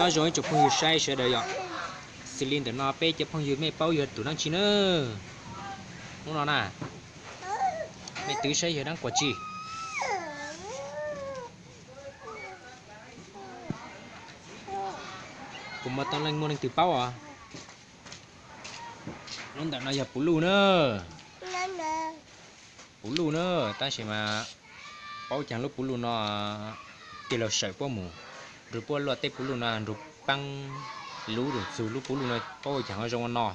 Nyob zoo ib tsoom phooj ywg saib sawv daws yom. Xws li ntawm no peb cov phooj ywg mej paub yog tus dlaab tsi na? Hnub no na, mej twv saib yog dlaab quas tsi. Puas muaj tau leej muaj leej twg paub os? Lub ntawm no yog puv luj na. Puv luj na, tab sis mas paub caag lub puv luj no tij laug sawm puab mus nrug puab luaj teb puv luj no nrug paab luv lug txug lub puv luj no paub caag ho zoo ua no.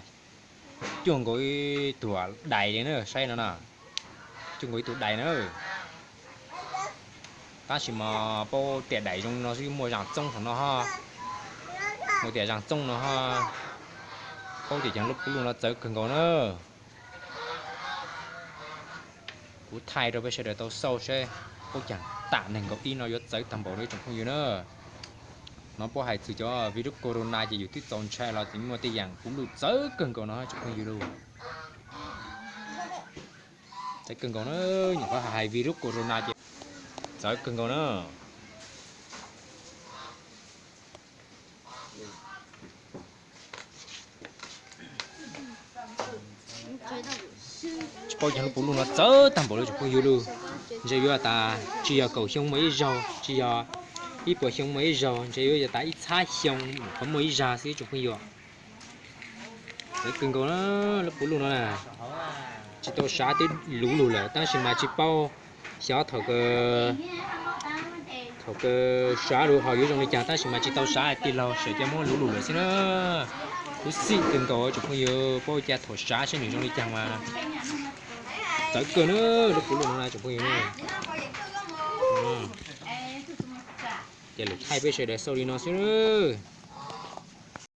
Cuaj nkaus ib tug dais li na, saib no na. Cuaj nkaus ib tug dais na. Tab sis mas paub tias dais zoo no xwb muaj zaj txoob saum no ho. Muaj tias zaj txoob no ho. Paub tias caag lub puv luj no txawv kawg nkaus na. Kuv thaij rau peb sawv daws tau xauj saib paub caag tam neeg nkaus ib no yuav txawv tag npaum no ib tsoom phooj ywg na. Nov puab hais txug cov virus corona ces yus twb txaus ntshai los tseem muaj tej yaam puv luj txawv kawg nkaus no tsoom phooj ywg lauj. Txawv kawg nkaus na, nyuam qhuav hais virus corona ces txawv kawg nkaus na. Tsis paub caag lub puv luj no txawv tag npaum li tsoom phooj ywg lauj. Ntshe yuav tas tsis yog kaum xyoo muaj ib zaug, tsis yog ib puas xyoo muaj ib zaug, ntshe yuav tas ib txhab xyoo qhuav muaj ib zag xwb tsoom phooj ywg. Txawv kawg nkaus na, lub puv luj no na. Tsis tau sav twb luv lug lawm tab sis mas tsis paub xyov thaum kawg sav lug ho yuav zoo li cas tab sis mas tsis tau sav tij laug sawm ca muab luv lug lawm xwb na. Khuv xim kawg nkaus tsoom phooj ywg, paub ua cas thaum sav saib nws zoo li cas mas txawv kawg na, lub puv luj no na tsoom phooj ywg na. Ces lwm thaij peb sawv daws xauj li no xwb na.